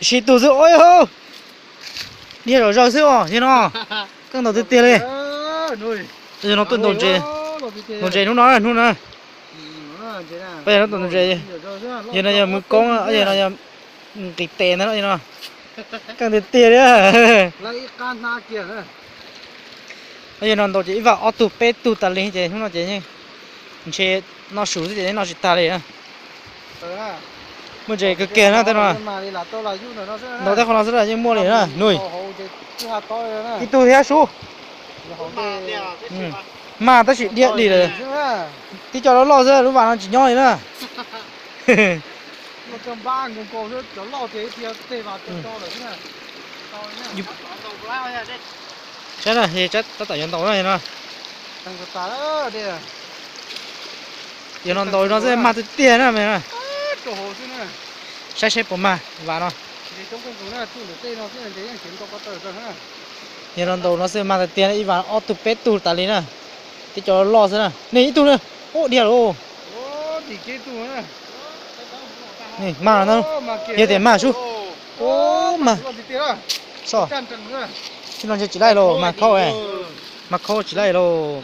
Sib tug xwb, ua dhia zom zaws xwb os, yog no. Keej ntaus tiag tiag li. Yog no tuaj ntaus ntses, ntaus ntses hnub no, hnub no. Pab yog no tuaj ntaus ntses, yog no yog mws koob, yog no yog nqis tes ntag no. Keej tiag tiag li. Yog no ntaus ces ib vam ob tug peb tug tas li ces hnub no ces yeej ntshe noj su xwb ces yeej noj tsis tag li. Muaj ntses kawg kiag na tej no. Ntaus tej qhov no xwb yeej muaj li na, nug ib tug thiab sub. Mag tab sis dhia dim lawm. Tib co loj loj xwb lub vas no tsis nyob li na. Saib na, tab tom yuav ntaus na no. Yog no ntaus no xwb mag tiag tiag na. Saib seb puas mag vas no. Yog no ntaus no xwb mag tiag tiag, ib vas ob tug peb tug tas li na. Tib co loj xwb na, nej ib tug na. Ub, dhia lauj. Mag no, yog tias mag sub. Ub, mag. Tib no ntshe tsis laij lauj, mag khaub, mag khaub tsis laij lauj.